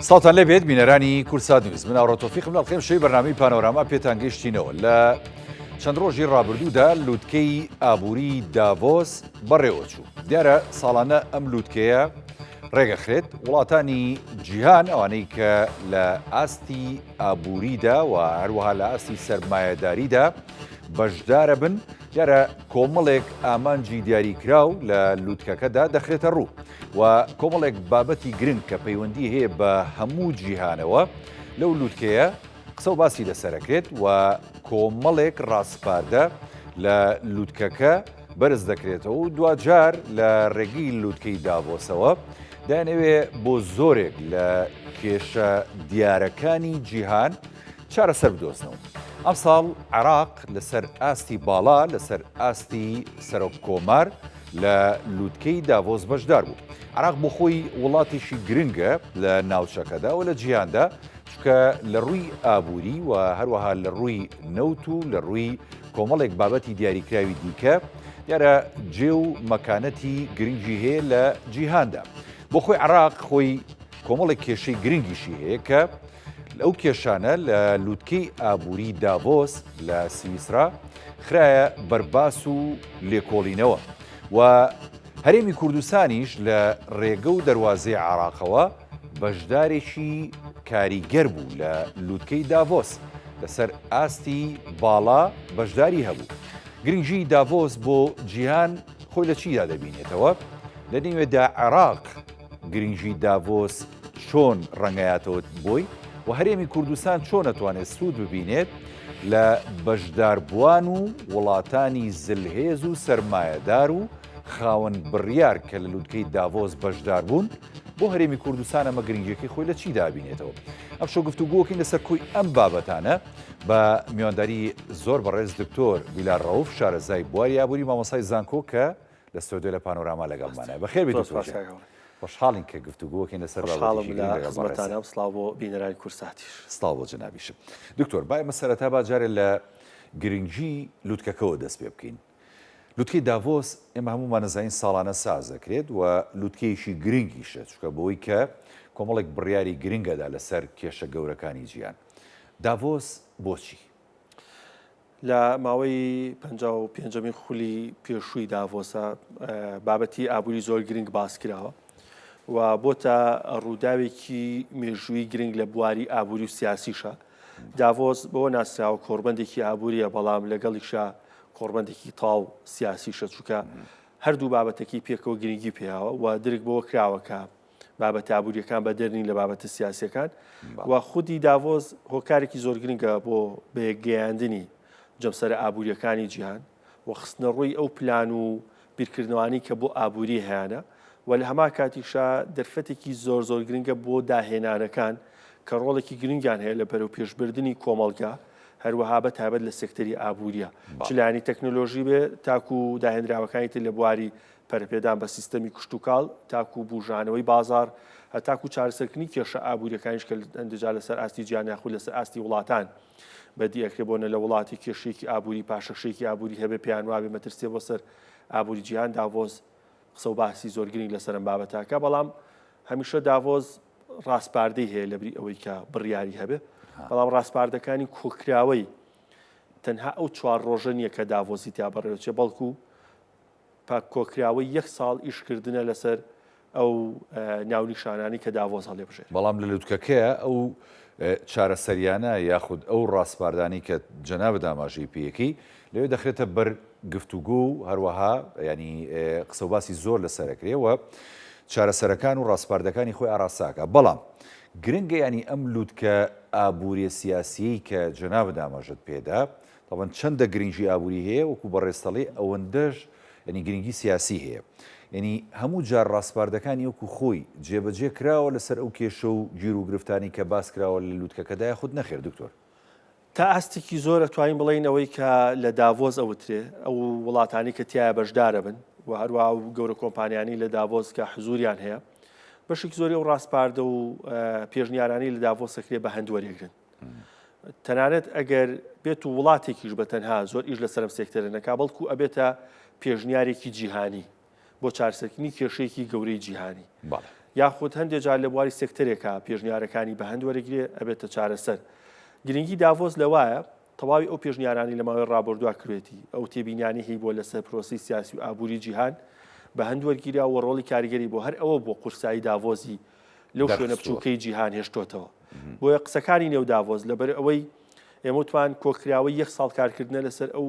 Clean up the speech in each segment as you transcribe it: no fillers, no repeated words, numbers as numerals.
سڵاوتان لێبێت بینەرانی کوردسات نیوز من ئاڕۆ تۆفیقم لە ئەڵقەی شەوی بەرنامەی پانۆراما پێتان گەیشتینەوە لە چەند ڕۆژی ڕابردوودا لووتکەی ئابووری داڤۆس بەڕێوەچوو دیارە ساڵانە ئەم لووتکەیە ڕێگەخرێت وڵاتانی جیهان ئەوانەی کە لە ئاستی ئابووریدا و هەروەها لە ئاستی سەرمایەداریدا بەشدارە بن دیارە کۆمەڵێک ئامانجی دیاریکراو لە لووتکەکەدا دەخرێتە ڕوو و کۆمەڵێک بابەتی گرنگ کە پەیوەندی هەیە بە هەموو جیهانەوە لەو لووتکەیە قسە و باسی لەسەرەکرێت و کۆمەڵێک ڕاسپاردە لە لووتکەکە بەرز دەکرێتەوە و دواجار لە ڕێگەی لووتکەی داڤۆسەوە دەیانەوێ بۆ زۆرێک لە کێشە دیارەکانی جیهان چارەسەر بدۆزنەوە. ئەمساڵ عێراق لەسەر ئاستی باڵا لەسەر ئاستی سەرۆک کۆمار لە لووتکەی داڤۆس بەشدار بوو. عێراق بۆ خۆی وڵاتێکی گرنگە لە ناوچەکەدا و لە جیهاندا، چونکە لە ڕووی ئابووری و هەروەها لە ڕووی نەوت و لە ڕووی کۆمەڵێک بابەتی دیاریکراوی دیکە دیارە جێ و مەکانەتی گرنگی هەیە لە جیهاندا. بۆ خۆی عێراق خۆی کۆمەڵێک کێشەی گرنگیشی هەیە کە ئەو کێشانە لە لووتکەی ئابووری داڤۆس لە سویسرا خرایە بەرباس و لێکۆڵینەوە و هەرێمی کوردستانیش لە رێگە و دەروازەی عێراقەوە بەشدارێکی کاریگەر بوو لە لووتکەی داڤۆس لەسەر ئاستی باڵا بەشداری هەبوو. گرنگیی داڤۆس بۆ جیهان خۆی لە چیدا دەبینێتەوە؟ لە نێوێدا عێراق گرنگی داڤۆس چۆن ڕەنگەیاتەوە بۆی و هەرێمی کوردستان چۆن ئەتوانێت سوود ببینێت لە بەشداربووان و وڵاتانی زلهێز و سەرمایەدار و خاوەن بڕیار کە لە لوتکەی داڤۆس بەشداربوون بۆ هەرێمی کوردستان ئەمە گرنگیەکەی خۆی لە چیدا بینێتەوە ئەمشەو گفتوگۆکەین لەسەر کۆی ئەم بابەتانە بە میوانداری زۆر بەڕێز دکتۆر بیلار ڕەوف شارەزای بواری ئابووری مامۆستای زانکۆ کە لە ستۆدیۆ لە پانۆراما لەگەڵمانە. بەخێر بێی دکتۆر گیان. خۆشحاڵین کە گفتوگۆکەین لەسەر بابەتێکی گرنگ لەگەڵ بەڕێزت. سڵاو بۆ بینەرانی کوردساتیش. سڵاو بۆ جەنابیشم. دکتۆر با ئێمە سەرەتا با جارێ لە گرنگی لوتکەکەوە دەست پێ بکەین. لوتکەی داڤۆس ئێمە هەموومان ئەزانین ساڵانە ساز دەکرێت و لوتکەیەکی گرنگیشە چونکە بەوەی کە کۆمەڵێک بڕیاری گرنگ ئەدا لەسەر کێشە گەورەکانی جیهان. داڤۆس بۆچی؟ لە ماوەی 55مین خولی پێشووی داڤۆسە بابەتی ئابووری زۆر گرنگ باس کراوە و بۆتە ڕووداوێکی مێژووی گرنگ لە بواری ئابووری و سیاسیشە. داڤۆس بەوە ناسراوە کۆڕبەندێکی ئابووریە بەڵام لەگەڵیشا کۆڕبەندێکی تاو سیاسیشە چونکە هەردوو بابەتەکەی پێکەوە گرنگی پێیاوە و درک بەوە کراوە کە بابەتە ئابووریەکان بەدەر نین لە بابەتە سیاسیەکان و خودی داڤۆس هۆکارێکی زۆر گرنگە بۆ بەیەکگەیاندنی جەمسەرە ئابووریەکانی جیهان و خستنەڕووی ئەو پلان و بیرکردنەوانی کە بۆ ئابووری هەیانە و لە هەمان کاتیشا دەرفەتێکی زۆر زۆر گرنگە بۆ داهێنانەکان کە ڕۆڵێکی گرنگیان هەیە لە بەرەوپێشبردنی کۆمەڵگا هەروەها بە تایبەت لە سێکتەری ئابووریە چ لایەنی تەکنۆلۆژی بێ تاکو داهێنراوەکانی تر لە بواری پەرەپێدان بە سیستەمی کشتوکاڵ تاکو بوژانەوەی بازاڕ هەتاکو چارەسەرکردنی کێشە ئابووریەکانیش کە هەندێجار لەسەر ئاستی جیهان یاخود لەسەر ئاستی وڵاتان بەدی ئەکرێ بۆنە لە وڵاتی کێشەیەکی ئابووری پاشەکشەیەکی ئابووری هەبێ پێیان وابێ مەترسیە بۆ سەر ئابووری جیهان داڤۆس قسە و باسی زۆر گرنگ لەسەر ئەم بابەتاکە بەڵام هەمیشە داڤۆس ڕاسپاردەی هەیە لەبری ئەوەی کە بڕیاری هەبێ بەڵام ڕاسپاردەکانی کۆکراوەی تەنها ئەو چوار ڕۆژە نییە کە داڤۆسی تیا بەڕێوەچێ بەڵکو پاک کۆکراوەی یەک ساڵ ئیشکردنە لەسەر ئەو ناونیشانانەی کە داڤۆس هەڵیبژێرێت. بەڵام لە لوتکەکەیا ئەو چارەسەریانە یاخود ئەو ڕاسپاردانەی کە جەنابت ئاماژەی پێیەکەی لەوێ دەخرێتە بەر گفتوگۆ و هەروەها یانی قسە و باسی زۆر لەسەر ئەکرێ و چارەسەرەکان و ڕاسپاردەکانی خۆی ئاراستە ئەکا بەڵام گرنگە یانی ئەم لوتکە ئابووریە سیاسیەی کە جەنابت ئاماژەت پێدا تەبعەن چەندە گرنگی ئابووری هەیە وەکو بەڕێزت ئەڵێی ئەوەندەش یانی گرنگی سیاسی هەیە یانی هەموو جار ڕاسپاردەکانی وەکو خۆی جێبەجێ کراوە لەسەر ئەو کێشە و گیر و گرفتانەی کە باس کراوە لە لوتکەکەدا یاخود نەخێر دکتۆر؟ تا ئاستێکی زۆر ئەتوانین بڵێین ئەوەی کە لە داڤۆس ئەوترێ ئەو وڵاتانی کە تیایا بەشدارەبن و هەروەها ئەو گەورە کۆمپانیانەی لە داڤۆس کە حزوریان هەیە بەشێکی زۆری ئەو ڕاسپاردە و پێشنیارانەی لە داڤۆس ئەکرێ بە هەند وەرێگرن. تەنانەت ئەگەر بێت و وڵاتێکیش بە تەنها زۆر ئیش لەسەر ئەم سێکتەرە نەکا بەڵکو ئەبێتە پێشنیارێکی جیهانی بۆ چارەسەرکردنی کێشەیەکی گەورەی جیهانی. یاخود هەندێ جار لە بواری سێکتەرێکا پێشنیارەکانی بە هەند وەرەگرێ ئەبێتە چارەسەر. گرنگی داڤۆس لەوایە تەواوی ئەو پێشنیارانەی لە ماوەی ڕابردووا کروێتی، ئەو تێبینیانەی هەیبووە لەسەر پرۆسەی سیاسی و ئابووری جیهان بە هەند وەرگیرا و ڕۆڵی کاریگەری بۆ هەر ئەوە بووە قورسایی داڤۆزی لەو شوێنە بچووکەی جیهان هێشتۆتەوە. بۆیە قسەکانی نێو داڤۆس لەبەر ئەوەی ئێمە وتمان کۆکراوەی یەک ساڵ کارکردنە لەسەر ئەو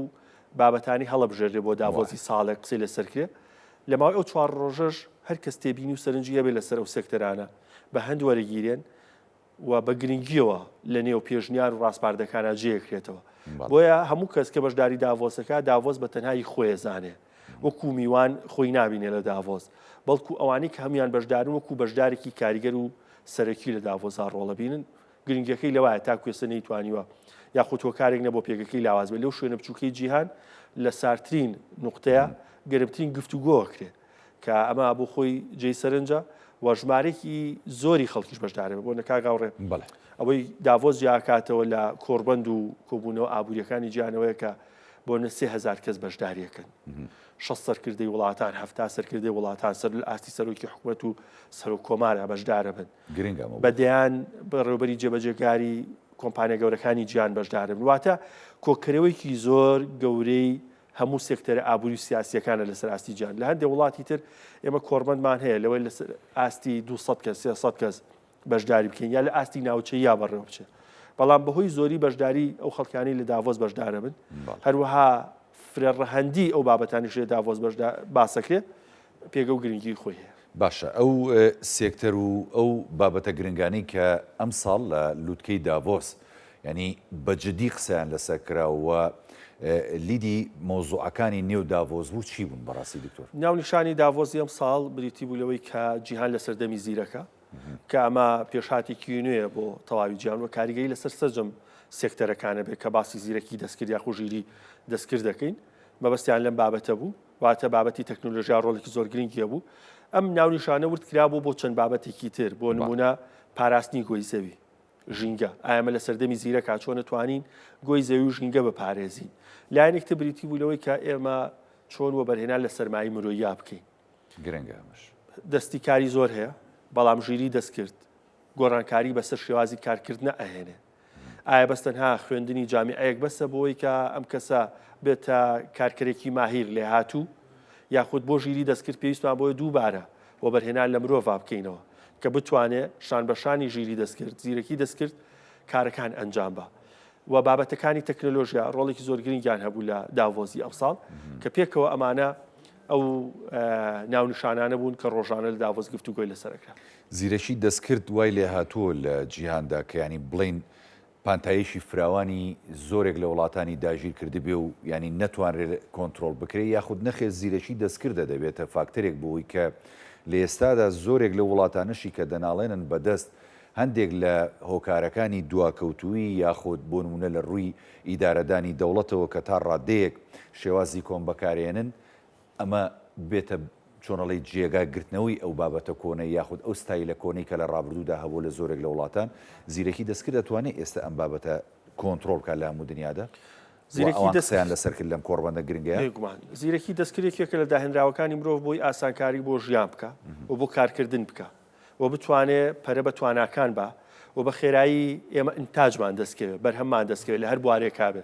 بابەتانی هەڵەبژێردرێ بۆ داڤۆزی ساڵێک قسەی لەسەر کرێ، لە ماوەی ئەو چوار ڕۆژەش هەر کەس تێبینی و سەرنجی هەبێ لەسەر ئەو سێکتەرانە بە هەند وەرەگیرێن و بە گرنگییەوە لە نێو پێشنیار و ڕاسپاردەکانا جێ ئەکرێتەوە. بۆیە هەموو کەس کە بەشداری داڤۆس ئەکا، داڤۆس بە تەنها هی خۆی ئەزانێ. وەکوو میوان خۆی نابینێ لە داڤۆس، بەڵکوو ئەوانەی کە هەموویان بەشدارن وەکوو بەشدارێکی کاریگەر و سەرەکی لە داڤۆسا ڕۆڵ ئەبینن. گرنگیەکەی لەوایە تاکو ئێستا نەیتوانیوە یاخود هۆکارێک نەبووە پێگەکەی لاواز بێت لەو شوێنە بچووکەی جیهان لە ساردترین نوقتەیە گەرمترین گفتوگۆ ئەکرێ کە ئەمە بۆ خۆی جێی سەرنجە و ژمارێکی زۆری خەڵکیش بەشدارێ بۆ نەکا گاوڕێ ئەوەی داڤۆس جیاکاتەوە لە کۆڕبەند و کۆبوونەوە ئابووریەکانی جیانەوەیە کە بۆ نە 3000 کەس بەشداریەکەن 6 سەرکردەی وڵاتان هەفتا سەرکردەی وڵاتان سەر لە ئاستی سەرۆکی حکومەت و سەرۆک کۆمارە بەشدارە بن گرنگە ئەمە بە دەیان بەڕێوەبەری جێبەجێکاری کۆمپانیا گەورەکانی جیهان بەشدارن واتە کۆکەرەوەیەکی زۆر گەورەی هەموو سێکتەرە ئابووری و سیاسیەکانە لەسەر ئاستی جیهان لە هەندێک وڵاتی تر ئێمە کۆڕبەندمان هەیە لەوەی لەسەر ئاستی 200 کەس 300 کەس بەشداری بکەین یا لە ئاستی ناوچەی یا بەڕێوە بچێت بەڵام بەهۆی زۆری بەشداری ئەو خەڵکانی لە داڤۆس بەشدارە بن هەروەها فرە ڕەهەندی ئەو بابەتانیش لە داڤۆس بەشدا باسەکرێ پێگە و گرنگی خۆی هەیە. باشە ئەو سێکتەر و ئەو بابەتە گرنگانەی کە ئەمساڵ لە لوتکەی داڤۆس یانی بە جدی قسەیان لەسەر کرا و لیدی مەوزوعەکانی نێو داڤۆس بوو چی بوون بەڕاستی دکتۆر؟ ناونیشانی داڤۆسی ئەمساڵ بریتی بوو لەوەی کە جیهان لە سەردەمی زیرەکە کە ئەمە پێشهاتێکی نوێیە بۆ تەواوی جیهان و کاریگەری لەسەر سەرجەم سێکتەرەکانە بێت کە باسی زیرەکی دەستکرد یاخو ژیری دەستکرد دەکەین مەبەستیان لەم بابەتە بوو. واتە بابەتی تەکنۆلۆژیا ڕۆڵێکی زۆر گرنگی هەبوو. ئەم ناونیشانە ورد کرابوو بۆ چەند بابەتێکی تر، بۆ نموونە پاراستنی گۆی زەوی، ژینگە. ئایا ئێمە لە سەردەمی زیرەکا چۆن ئەتوانین گۆی زەوی و ژینگە بپارێزین؟ لایەنێک تر بریتی بوو لەوەی کە ئێمە چۆن وەبەرهێنان لە سەرمایەی مرۆییا بکەین. گرنگە ئەمەش. دەستی کاری زۆر هەیە، بەڵام ژیری دەستکرد گۆڕانکاری بەسەر شێوازی کارکردنە ئەهێنێ. ئایا بەس تەنها خوێندنی جامیعەیەک بەسە بۆی کە ئەم کەسە بێتە کارکەرێکی ماهیر لێهاتوو یاخود بۆ ژیری دەستکرد پێویستمان بۆیە دووبارە وەبەرهێنان لە مرۆڤ بکەینەوە کە بتوانێ شان بە شانی ژیری دەستکرد زیرەکی دەستکرد کارەکان ئەنجام بە و بابەتەکانی تەکنەلۆژیا ڕۆڵێکی زۆر گرنگیان هەبوو لە داڤۆزی ئەمساڵ کە پێکەوە ئەمانە ئەو ناونیشانانە بوون کە ڕۆژانە لە داڤۆس گفتوگۆی لەسەر ئەکرا. زیرەکی دەستکرد وای لێهاتووە لە جیهاندا کە یانی بڵێین پانتاییەکی فراوانی زۆرێک لە وڵاتانی داگیر کردبێ و یانی نەتوانرێ کۆنترۆڵ بکرێ یاخود نەخێر زیرەکی دەستکردە دەبێتە فاکتەرێک بۆ ئەوەی کە لە ئێستادا زۆرێک لەو وڵاتانەشی کە دەناڵێنن بەدەست هەندێک لە هۆکارەکانی دواکەوتوویی یاخود بۆ نموونە لە ڕووی ئیدارەدانی دەوڵەتەوە کە تا ڕادەیەک شێوازی کۆن بەکارێنن ئەمە بێتە چۆن ئەڵێی جێگا گرتنەوەی ئەو بابەتە کۆنەی یاخود ئەو ستایلە کۆنەی کە لە ڕابردوودا هەبووە لە زۆرێک لە وڵاتان، زیرەکی دەستکرد ئەتوانێ ئێستە ئەم بابەتە کۆنترۆڵ بکات لە هەموو دنیادا؟ و زیرەکی ئەوان دەست قسەیان لەسەر کرد لەم کۆڕبەندە گرنگەیا؟ بێگومان. زیرەکی دەستکرد یەکێکە لە داهێنراوەکانی مرۆڤ بۆی ئاسانکاری بۆ ژیان بکا و بۆ کارکردن بکا و بتوانێ پەرە بە تواناکان با و بە خێرایی ئێمە ئینتاجمان دەستکەوێ، بەرهەممان دەستکەوێ لە هەر بوارێکا بێ.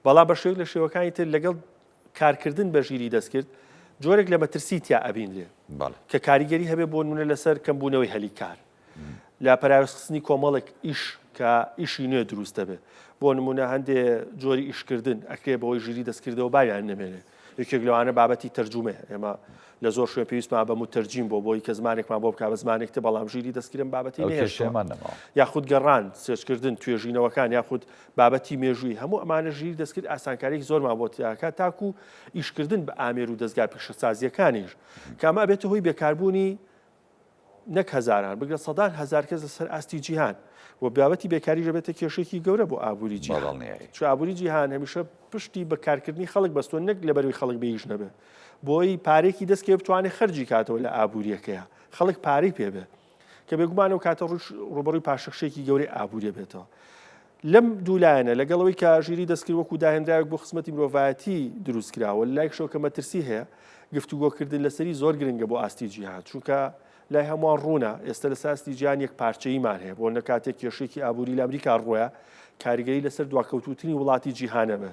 بەڵام بە شێوەیەک لە شێوەکانی تر لەگەڵ کارکردن بە ژیری دەستکرد جۆرێک لە مەترسی تیا ئەبینرێ کە کاریگەری هەبێ بۆ نمونە لەسەر کەمبوونەوەی هەلی کار لە پەراوێزخستنی کۆمەڵێک ئیش کە ئیشی نوێ دروست دەبێت بۆ نمونە هەندێ جۆری ئیشکردن ئەکرێ بەوەی ژیری دەستکردەوە باویان نەمێنێ یەکێک لەوانە بابەتی تەرجومەیە ئێمە لە زۆر شوێن پێویستمان بە متەرجیم بۆ بۆی کە زمانێکمان بۆ بکا بە زمانێک تر بەڵام ژیری دەستکردن بابەتی نەهێشتمان نەماوە یاخود گەڕان search کردن توێژینەوەکان یاخود بابەتی مێژووی هەموو ئەمانە ژیری دەستکرد ئاسانکاریی زۆرمان بۆ تیاکات تاکو ئیشکردن بە ئامێر و دەزگا پیشەسازییەکانیش کە ئەمە ئەبێتە هۆی بێکاربوونی نەک هەزاران بگرە سەدان هەزار کەس لەسەر ئاستی جیهان و بابەتی بێکاریش دەبێتە کێشێکی گەورە بۆ ئابووری جیهان بەدڵنیایی. چون ئابووری جیهان هەمیشە پشتی بە کارکردنی خەڵک بەستووە نەک لەبەروی خەڵک بێ ئیش نەبێ بۆی پارێکی دەستکەوێ بتوانێ خەرجی کاتەوە لە ئابووریەکەیە خەڵک پارەی پێ بێ کە بێگومان ئەو کاتە ڕووبەڕووی پاشەکشێکی گەورەی ئابووری بێتەوە. لەم دوولایەنە لەگەڵ ئەوەی کە ژیری دەستکرد وەکو داهێنراوێک بۆ خزمەتی مرۆڤایەتی دروست کراوە، لە لایەکشەوە کە مەترسی هەیە، گفتوگۆکردن لەسەری زۆر گرنگە بۆ ئاستی جیهان، چونکە لای هەمووان ڕوونە ئێستا لەسەر ئاستی جیهان یەکپارچەییمان هەیە، بۆ نە کاتێک کێشەیەکی ئابووری لە ئەمریکا ڕوویا، کاریگەری لەسەر دواکەوتووترین وڵاتی جیهانە بێ.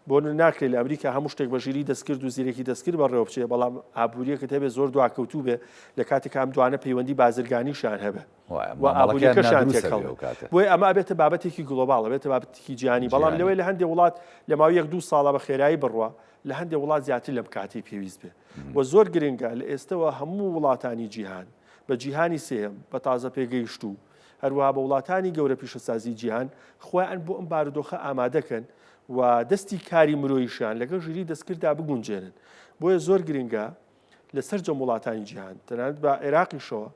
بۆ نە ناکرێت لە ئەمریکا هەموو شتێک بە ژیری دەستکرد و زیرەکی دەستکرد بەڕێوە بچێ، بەڵام ئابوورییەکت هەبێ زۆر دواکەوتوو بێ، لە کاتێکا ئەم دوانە پەیوەندی بازرگانیشیان هەبێ. و ئابووریەکەشیان تێکەڵ بۆیە ئەمە ئەبێتە بابەتێکی global ئەبێتە بابەتێکی جیهانی بەڵام لەوەی لە هەندێک وڵات لە ماوەی یەک دوو ساڵە بە خێرایی بڕوا لە هەندێک وڵات زیاتر لەم کاتی پێویست بێ و زۆر گرنگە لە ئێستەوە هەموو وڵاتانی جیهان بە جیهانی سێهەم بە تازە پێگەیشتوو هەروەها بە وڵاتانی گەورە پیشەسازی جیهان خۆیان بۆ ئەم بارودۆخە ئامادەکەن و دەستی کاری مرۆیشیان لەگەڵ ژیری دەستکردا بگونجێنن بۆیە زۆر گرنگە لە سەرجەم وڵاتانی جیهان تەنانەت بە عێراقیشەوە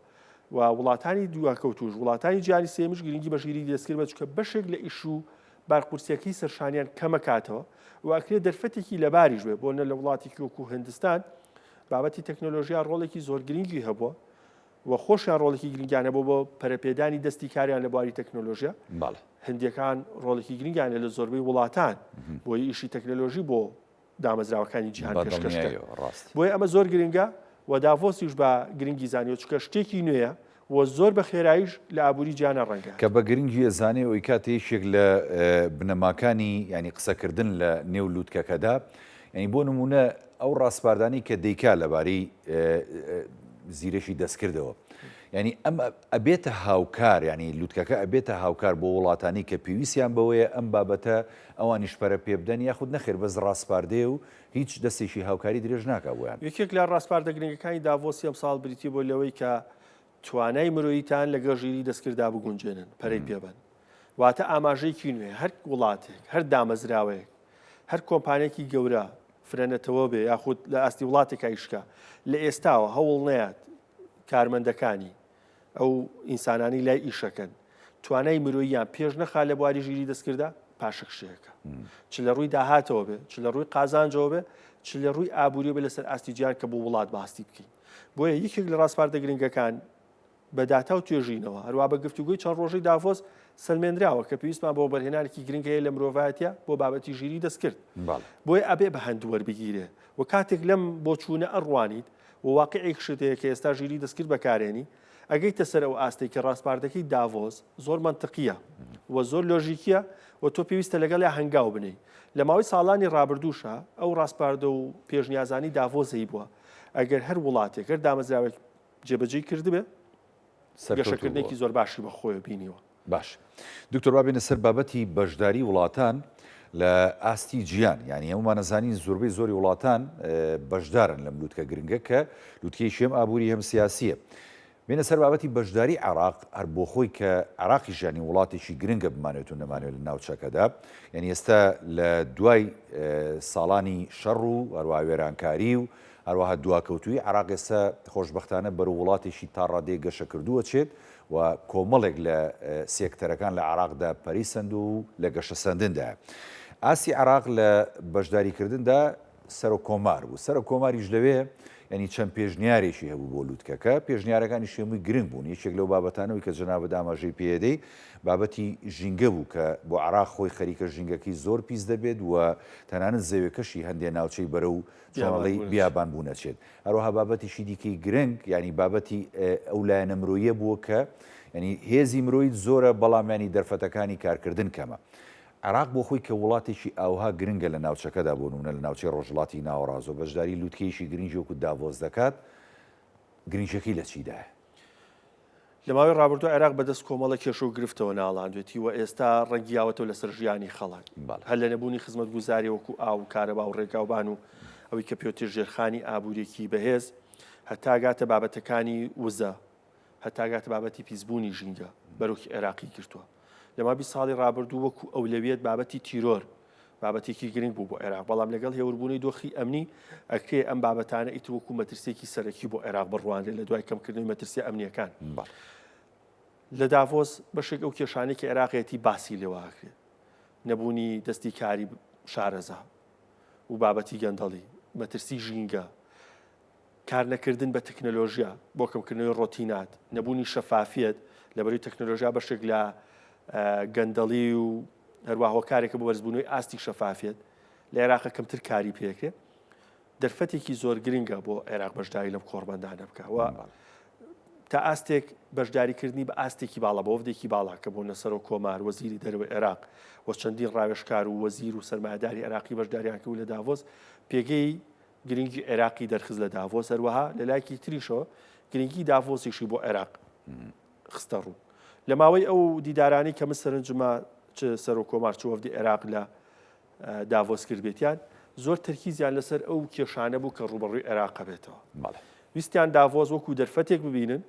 و وڵاتانی دواکەوتوش وڵاتانی جیهانی سێیەمیش گرنگی بە ژیری دەستکرد بە چونکە بەشێک لە ئیش و بارقورسیەکەی سەرشانیان کەمەکاتەوە و ئەکرێ دەرفەتێکی لەباریش بێ بۆ نە لە وڵاتێکی وەکو هندستان بابەتی تەکنۆلۆژیا ڕۆڵێکی زۆر گرنگی هەبووە و خۆشیان ڕۆڵێکی گرنگیان هەبوو بۆ پەرەپێدانی دەستی کاریان لە بواری تەکنۆلۆژیا هندیەکان ڕۆڵێکی گرنگیان لە زۆربەی وڵاتان بۆ ئیشی تەکنۆلۆژی بۆ دامەزراوەکانی جیهان پێشکەش کرد. بۆیە ئەمە زۆر گرنگە و داڤۆسیش بە گرنگی زانیوە چونکە شتێکی نوێیە و زۆر بە خێراییش لە ئابووری جیهانا ڕەنگە. کە بە گرنگی ئەزانێ ئەویکاتە یەکێک لە بنەماکانی یانی قسەکردن لە نێو لوتکەکەدا یانی بۆ نموونە ئەو ڕاسپاردانەی کە دەیکا لەبارەی زیرەکی دەستکردەوە یانی ئەم ئەبێتە هاوکار یانی لوتکەکە ئەبێتە هاوکار بۆ وڵاتانی کە پێویستیان بەوەیە ئەم بابەتە ئەوانیش پەرە پێبدەن یاخود نەخێر بەس ڕاسپاردەیە و هیچ دەستێکی هاوکاری درێژ ناکا بۆیان. یەکێک لە ڕاسپاردە گرنگەکانی داڤۆسی ئەمساڵ بریتی بوو لەوەی کە توانای مرۆییتان لەگەڵ ژیری دەستکرددا بگونجێنن، پەرەی پێبەن. واتە ئاماژەیەکی نوێ، هەر وڵاتێک، هەر دامەزراوەیەک، هەر کۆمپانیایەکی گەورە، فرەنەتەوە بێ یاخود لە ئاستی وڵاتێکا ئیش بکا، لە ئێستاوە هەوڵ نەیات کارمەندەکانی، ئەو ئینسانانەی لای ئیشەکەن توانای مرۆییان پێش نەخا لە بواری ژیری دەستکردا پاشەکشەیەکە چ لە ڕووی داهاتەوە بێ چ لە ڕووی قازانجەوە بێ چ لە ڕووی ئابووری بێ لەسەر ئاستی جیهان کە بۆ وڵات باستی بکەین بۆیە یەکێک لە ڕاسپاردە گرنگەکان بە داتا و توێژینەوە هەروە بە گفتوگۆی چەند ڕۆژەی داڤۆس سەلمێنراوە کە پێویستمان بۆ وەبەرهێنانێکی گرنگ هەیە لە مرۆڤایەتە بۆ بابەتی ژیری دەستکرد بۆیە ئەبێ بە هەند وەربگیرێ و کاتێک لەم بۆچوونە ئەڕوانیت و واقیعێکشت هەیە کە ئێستا ژیری دەستکرد بەکارێنی، ئەگەیتە سەر ئەو ئاستەی کە ڕاسپاردەکەی داڤۆس زۆر مەنتقییە و زۆر لۆژیکییە و تۆ پێویستە لەگەڵیا هەنگاو بنێی. لە ماوەی ساڵانی ڕابردووشا ئەو ڕاسپاردە و پێشنیازانەی داڤۆس هەیبووە، ئەگەر هەر وڵاتێک، هەر دامەزراوێک جێبەجێی کردبێ، گەشەکردنێکی زۆر باشی بە خۆیەوە بینیوە. باش دکتۆر با بێینە سەر بابەتی بەشداری وڵاتان لە ئاستی جیان یعنی هەمومان ئەزانین زۆربەی زۆری وڵاتان بەشدارن لەم لوتکە گرنگە کە لوتکەیەکی هەم ئابووری هەم سیاسیە بێنە سەر بابەتی بەشداری عێراق هەر بۆ خۆی کە عێراقیش یانی وڵاتێکی گرنگە بمانێت و نەمانێت لە ناوچەکەدا یعنی ئێستا لە دوای ساڵانی شەڕ و هەروە وێرانکاری و هەروەها دواکەوتووی عێراق ئێستا خۆشبەختانە بەرەو وڵاتێکی تا ڕادەیەک گەشەکردووە چێت و کۆمەڵێک لە سێکتەرەکان لە عێراقدا پەرەی سەندووە و لە گەشەسەندندایە. ئاستی عێراق لە بەشداریکردندا سەرۆک کۆمار بوو. سەرۆک کۆماریش لەوێ یانی چەند پێشنیارێکی هەبوو بۆ لوتکەکە، پێشنیارەکانیشی هەمووی گرنگ بوون. یەکێک لەو بابەتانەوەی کە جەنابت ئاماژەی پێدەی بابەتی ژینگە بوو کە بۆ عێراق خۆی خەریکە ژینگەکەی زۆر پیس دەبێت و تەنانەت زەوێکەشی هەندێ ناوچەی بەرەو چۆنەڵی بیابان بوون ئەچێت. هەروەها بابەتێکی دیکەی گرنگ یانی بابەتی ئەو لایەنە مرۆییە بووە کە یانی هێزی مرۆیی زۆرە بەڵام یانی دەرفەتەکانی کارکردن کەمە. عێراق بۆ خۆی کە وڵاتێکی ئاوها گرنگە لە ناوچەکەدا بۆ نمونە لە ناوچەی ڕۆژهەڵاتی ناوەڕاست و بەشداری لوتکەیەکی گرنگی وەکو داڤۆس دەکات گرنگیەکەی لە چیدایە؟ لە ماوەی ڕابردوو عێراق بەدەست کۆمەڵە کێشە و گرفتەوە ناڵاندوێتی و ئێستا ڕەنگی یاوەتەوە لەسەر ژیانی خەڵک هەر لە نەبوونی خزمەتگوزاری وەکو ئاو و کارەبا و ڕێگاوبان و ئەوەی کە پێوترێت ژێرخانی ئابووریی بەهێز هەتا گاتە بابەتەکانی وزە هەتا گاتە بابەتی پیسبوونی ژینگە بەرۆکی عێراقی گرتووە. لە ماوەی 20 ساڵی ڕابردوو وەکو ئەولەویەت بابەتی تیرۆر بابەتێکی گرنگ بوو بۆ عێراق، بەڵام لەگەڵ هێوربوونەی دۆخی ئەمنی ئەکرێ ئەم بابەتانە ئیتر وەکو مەترسییەکی سەرەکی بۆ عێراق بڕوانرێت لە دوای کەمکردنەوەی مەترسییە ئەمنییەکان. لە داڤۆس بەشێک ئەو کێشانەی کە عێراق هەیەتی باسی لێوە ئەکرێت، نەبوونی دەستی کاری شارەزا و بابەتی گەندەڵی، مەترسی ژینگە، کارنەکردن بە تەکنەلۆژیا بۆ کەمکردنەوەی ڕۆتینات، نەبوونی شەفافیەت، لەبەرەی تەکنەلۆژیا بەشێک لە. گەندەڵی و هەروە هۆکارێکە بۆ بەرزبوونەوەی ئاستی شەفافیت لە عێراق کەمتر کاری پێکرێ دەرفەتێکی زۆر گرنگە بۆ عێراق بەشداری لەم کۆڕبەندانە بکە و تا ئاستێک بەشداریکردنی بە ئاستێکی باڵا بە وەفدێکی باڵا کە بۆ نەسەرۆک کۆمار وەزیری دەرەوەی عێراق و چەندین ڕاوێژکار و وەزیر و سەرمایەداری عێراقی بەشداریان کرد لە داڤۆس پێگەی گرنگی عێراقی دەرخست لە داڤۆس هەروەها لە لایەکی تریشەوە گرنگی داڤۆسیشی بۆ عێراق خستە ڕوو لە ماوەی ئەو دیدارانی کە من سەرنجما چ سەرۆک کۆمار چ وەفدی عێراق لە داڤۆس کردبێتیان، زۆر تەرکیزیان لەسەر ئەو کێشانە بوو کە ڕووبەڕووی عێراق ئەبێتەوە. ویستیان داڤۆس وەکو دەرفەتێک ببینن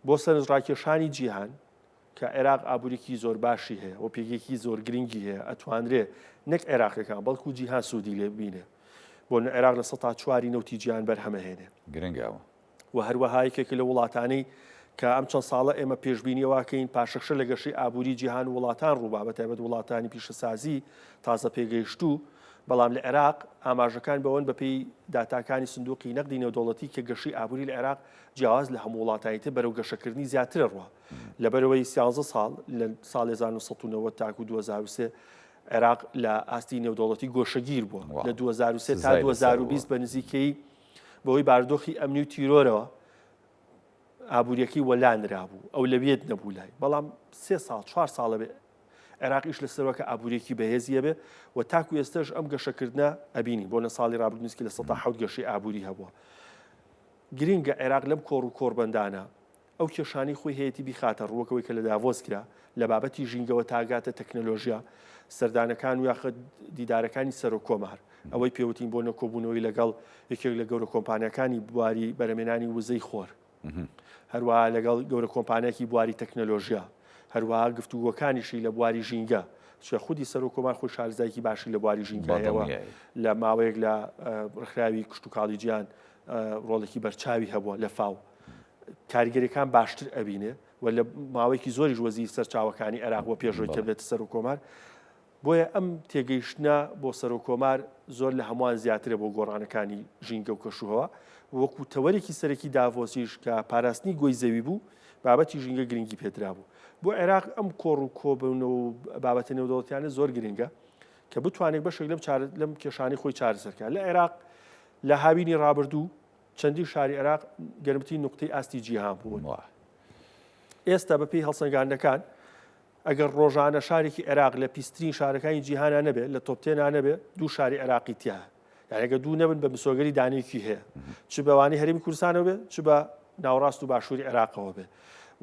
بۆ سەرنجڕاکێشانی جیهان کە عێراق ئابووریی زۆر باشی هەیە و پێگەیەکی زۆر گرنگی هەیە، ئەتوانرێ نەک عێراقیەکان بەڵکو جیهان سوودی لێ ببینێ. بۆ عێراق لە سەتا چواری نەوتی جیهان بەرهەمەهێنێ. گرنگە ئەوە. و هەروەها یەکێکە لەو وڵاتانەی کە ئەم چەند ساڵە ئێمە پێشبینی ئەوە کەین پاشەکشە لە گەشەی ئابووری جیهان و وڵاتان ڕووبا بە تایبەت وڵاتانی پیشەسازی تازە پێگەیشتوو بەڵام لە عێراق ئاماژەکان بەوەن بەپێی داتاکانی سندوقی نەقدی نێودەوڵەتی کە گەشەی ئابووری لە عێراق جیاواز لە هەموو وڵاتانی تر بەرەو گەشەکردنی زیاترە ڕوا لەبەرەوەی 13 ساڵ لە ساڵی 1990 تاکو 2003 عێراق لە ئاستی نێودەوڵەتی گۆشەگیر بووە لە 2003 تا 2020 بە نزیکەی بەهۆی بارودۆخی ئەمنی و تیرۆرەوە ئابووریەکەی وەلا نرابوو ئەولەویەت نەبوو لای بەڵام سێ ساڵ چوار ساڵە بێ عێراقیش لەسەرەوە کە ئابووریەکی بەهێزیە بێ و تاکو ئێستش ئەم گەشەکردە ئەبینی بۆ لە ساڵی رابردوو نزیکی 7% گەشەی ئابووری هەبووە گرنگە عێراق لەم کۆڕ و کۆڕبەندانە ئەو کێشانەی خۆی هەیەتی بیخاتە ڕوو وەک ئەوەی کە لە داڤۆس کرا لە بابەتی ژینگەوە تاگاتە تەکنەلۆژیا، سەردانەکان و یاخود دیدارەکانی سەرۆک کۆمار، ئەوەی پێوتین بۆ نەکۆبوونەوەی لەگەڵ یەکێک لە گەورە کۆمپانیاکانی بواری بەرەمێنانی وزەی خۆر، هەروەها لەگەڵ گەورە کۆمپانیاکی بواری تەکنەلۆژیا، هەروەها گفتوگۆکانیشی لە بواری ژینگە، چونکە خودی سەرۆک کۆمار خۆی شارەزایەکی باشی لە بواری ژینگە هەیە و لە ماوەیەک لە ڕێکخراوی کشتوکاڵی جیهان ڕۆڵێکی بەرچاوی هەبووە لە فاو. کاریگەریەکان باشتر ئەبینێ و لە ماوەیەکی زۆریش وەزیر سەرچاوەکانی عێراق بۆ پێشەوەی کە بێتە سەرۆک کۆمار بۆیە ئەم تێگەیشتنە بۆ سەرۆک کۆمار زۆر لە هەمووان زیاترە بۆ گۆڕانەکانی ژینگە و کەشوهەوا وەکو تەوەرێکی سەرەکی داڤۆسیش کە پاراستنی گۆی زەوی بوو بابەتی ژینگە گرنگی پێدرابوو بۆ عێراق ئەم کۆڕ و کۆبوونەوە و بابەتە نێودەوڵەتیانە زۆر گرنگە کە بتوانێت بەشێک لەم لەم کێشانەی خۆی چارەسەرکات لە عێراق لە هاوینی ڕابردوو چەندین شاری عێراق گەرمترین نوقتەی ئاستی جیهان بوون. ئێستا بەپێی هەڵسەنگاندنەکان ئەگەر ڕۆژانە شارێکی عێراق لە پیسترین شارەکانی جیهانا نەبێت لە top ten ا نەبێت دوو شاری عێراقی تیا یعنی ئەگەر دوو نەبن بە مسۆگەری دانەیەکی هەیە چ بەوانی هەرێمی کوردستانەوە بێت چ بە ناوەڕاست و باشووری عێراقەوە بێت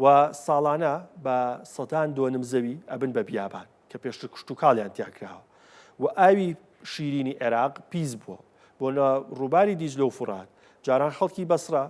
و ساڵانە بە سەدان دۆنم زەوی ئەبن بە بیابان کە پێشتر کشتوکاڵیان تیا کراوە و ئاوی شیرینی عێراق پیس بووە بۆ لە ڕووباری دیجلە و فوڕات جاران خەڵکی بەسڕە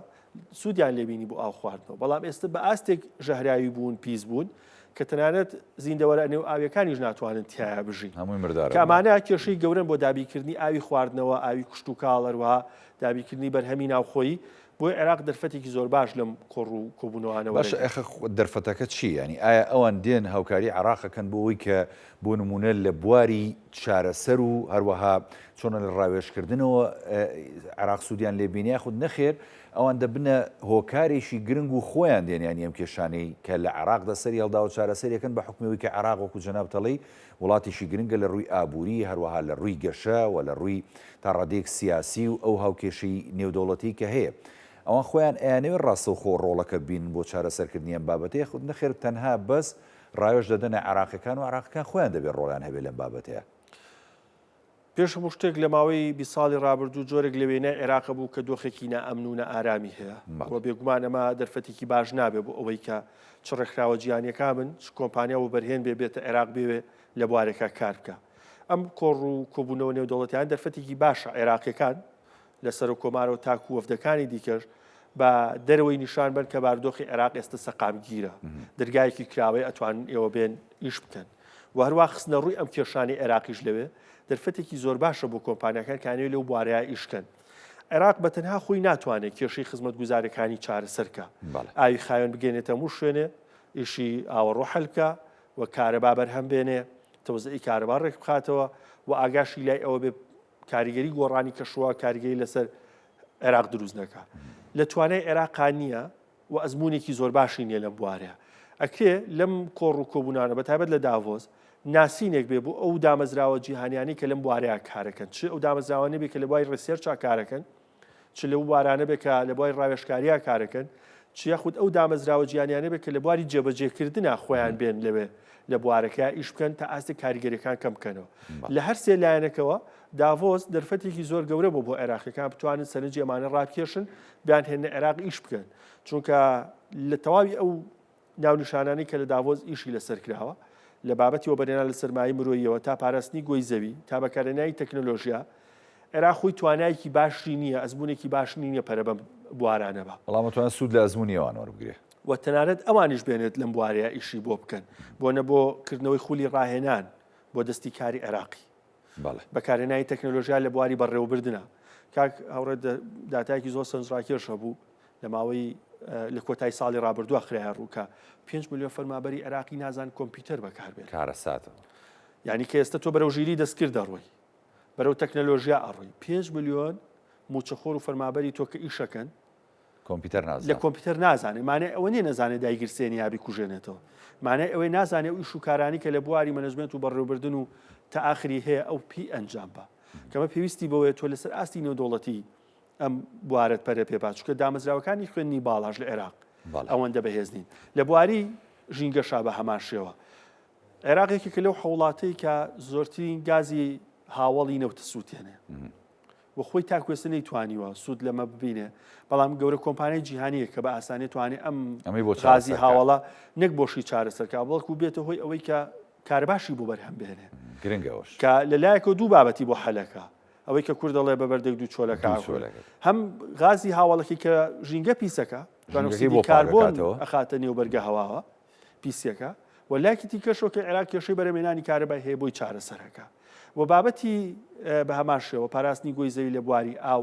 سوودیان لێبینی بۆ ئاو خواردنەوە بەڵام ئێستا بە ئاستێک ژەهراوی بوون پیس بوون کە تەنانەت زیندەوەرە نێو ئاویەکانیش ناتوانن تیایا بژین هەمووی مردارە کە ئەمانە کێشەی گەورەن بۆ دابینکردنی ئاوی خواردنەوە ئاوی کشتوکاڵ هەروەها دابینکردنی بەرهەمی ناوخۆیی بۆیە عێراق دەرفەتێکی زۆر باش لەم کۆڕ و کۆبوونەوانە باشە وەرەگرێت. ئەخە دەرفەتەکە چییە؟ یانی ئایا ئەوان دێن هاوکاری عێراق ئەکەن بۆ ئەوەی کە بۆ نموونە لە بواری چارەسەر و هەروەها چۆنە لە ڕاوێژکردنەوە عێراق سوودیان لێ بینێ یاخود نەخێر ئەوان دەبنە هۆکارێکی گرنگ و خۆیان دێن یانی ئەم کێشانەی کە لە عێراقدا سەری هەڵداوە چارەسەری ئەکەن بە حوکمی ئەوەی کە عێراق وەکو جەنابت ئەڵێی وڵاتێکی گرنگە لە ڕووی ئابووری، هەروەها لە ڕووی گەشە و لە ڕووی تا ڕادەیەک سیاسی و ئەو هاوکێشەی نێودەوڵەتی کە هەیە. ئەوان خۆیان ئەیانەوێت ڕاستەوخۆ ڕۆڵەکە ببینن بۆ چارەسەرکردنی ئەم بابەتە یاخود نەخێر تەنها بەس ڕاوێژ دەدەنە عێراقیەکان و عێراقیەکان خۆیان دەبێت ڕۆڵیان هەبێت لەم بابەتەیا. پێش هەموو شتێک لە ماوەی 20 ساڵی ڕابردوو جۆرێک لە وێنای عێراق بوو کە دۆخێکی نائەمن و نائارامی هەیە و بێگومان ئەمە دەرفەتێکی باش نابێت بۆ ئەوەی کە چ ڕێکخراوە جیهانیەکان بن چ کۆمپانیا وەبەرهێن بێ بێتە عێراق بێوێ لە بوارێکا کار بکە ئەم کۆڕ و کۆبوونەوە نێودەوڵەتیان دەرفەتێکی باشە عێراقیەکان لە سەرۆک کۆمارەوە تاکو وەفدەکانی دیکەش بە دەرەوەی نیشان بن کە بارودۆخی عێراق ئێستا سەقامگیرە دەرگایەکی کراوەیە ئەتوانن ئێوە بێن ئیش بکەن و هەروە خستنە ڕووی ئەم کێشانی عێراقیش لەوێ دەرفەتێکی زۆر باشە بۆ کۆمپانیاکان کانێ لەو بوارەیە ئیشکەن عێراق بە تەنها خۆی ناتوانێت کێشەی خزمەتگوزارەکانی چارەسەر کا ئاوی خاوێن بگەێنێتە هەموو شوێنێ ئیشی ئاوەڕۆ حەل بکە و کارەبا بەرهەم بێنێ تەوزعی کارەبا ڕێک بخاتەوە و ئاگاشی لای ئەوە بێ کاریگەری گۆڕانی کەشوهەوا کاریگەری لەسەر عێراق دروست نەکا لە توانای عێراقا نییە و ئەزمونێکی زۆر باشی نییە لەم بوارەیە. ئەکرێ لەم کۆڕ و کۆبوونانە بە تایبەت لە داڤۆس ناسینێک بێ بۆ ئەو دامەزراوە جیهانیانەی کە لەم بوارەیە کارەکەن، چ ئەو دامەزراوانە بێ کە لە بواری research ا کارەکەن، چ لەو بوارانە بێ کە لە بواری ڕاوێژکاریا کارەکەن، چ یاخود ئەو دامەزراوە جیهانیانە بێ کە لە بواری جێبەجێکردنا خۆیان بێن لەوێ لە بوارەکەیا ئیش بکەن تا ئاستێک کاریگەریەکان کەم بکەنەوە. لە هەر سێ لایەنەکەوە داڤۆس دەرفەتێکی زۆر گەورە بوو بۆ عێراقیەکان بتوانن سەرنجی ئەمانە ڕابکێشن بیانهێننە عێراق ئیش بکەن چونکە لە تەواوی ئەو ناونیشانانەی کە لە داڤۆس ئیشی لەسەر کراوە، لە بابەتی وەبەرهێنان لە سەرمایەی مرۆییەوە تا پاراستنی گۆی زەوی، تا بەکارهێنانی تەکنەلۆژیا، عێراق خۆی توانایەکی باشی نییە، ئەزموونێکی باشی نییە پەرە بەم بوارانە با. بەڵام ئەتوانێت سوود لە ئەزموونی ئەوان وەربگرێ. و تەنانەت ئەوانیش بێنێت لەم بوارەیە ئیشی بۆ بکەن، بۆ نە بۆ کردنەوەی خولی ڕاهێنان بۆ دەستی کاری عێراقی. بەڵێ. بەکارهێنانی تەکنەلۆژیا لە بواری بەڕێوەبردنا. کاک هاوڕێ داتایەکی زۆر سەرنجڕاکێش هەبوو لە ماوەی لە کۆتایی ساڵی ڕابردووە خرایە ڕوو کە 5 ملیۆن فەرمابەری عێراقی نازان کۆمپیوتەر بەکاربێن. کارەساتە. یعنی کە ئێستا تۆ بەرەو ژیری دەستکرد دەڕۆی بەرەو تەکنەلۆژیا ئەڕۆی 5 ملیۆن موچەخۆر و فەرمابەری تۆ کە ئیشەکەن کۆمپیوتەر نازانێت. لە کۆمپیوتەر نازانێت مانای ئەوە نیە نەزانێت دایگرسێنی یا بیکوژێنێتەوە مانای ئەوەی نازانێت ئەو ئیش و کارانی کە لە بواری management و بەڕێوەبردن و تا ئاخری هەیە ئەو پی ئەنجام بە کەمە پێویستی بەوەیە تۆ لەسەر ئاستی نێودەوڵەتی ئەم بوارەت پەرە پێ با چونکە دامەزراوەکانی خوێندنی باڵاش لە عێراق ئەوەندە بەهێز نین لە بواری ژینگەشا بە هەمان شێوە عێراق یەکێکە لەو حوڵاتەی کە زۆرترین گازی هاوڵی نەوتە سووتێنێ و خۆی تاکو ئێستا نەیتوانیوە سوود لەمە ببینێ، بەڵام گەورە کۆمپانیای جیهانییە کە بە ئاسانی توانێ ئەم ئەمەی بۆ غازی چارەسەر کا. هاوەڵە نەک بۆشی چارەسەر کا، بەڵکو بێتە هۆی ئەوەی کە کارەباشی بۆ بەرهەم بهێنێ. گرنگە ئەوەش. کە لە لایەکەوە دوو بابەتی بۆ حەلەکە، ئەوەی کە کورد دەڵێ بە بەردێک دوو چۆلەکە دوو ئاکۆ. چۆلەکە. هەم غازی هاوەڵەکەی کە ژینگە پیسەکە، ژینگەکەی دوانۆکسیدی بۆ پاک کاربۆن ئەکاتەوە. ئەخاتە نێو بەرگە هەواوە پیسیەکە و لایەکی دیکەشەوە کە عێراق کێشەی بەرهەمهێنانی کارەبای هەیە بۆی چارەسەرەکە. و بابەتی بە هەمان شێوە پاراستنی گۆی زەوی لە بواری ئاو،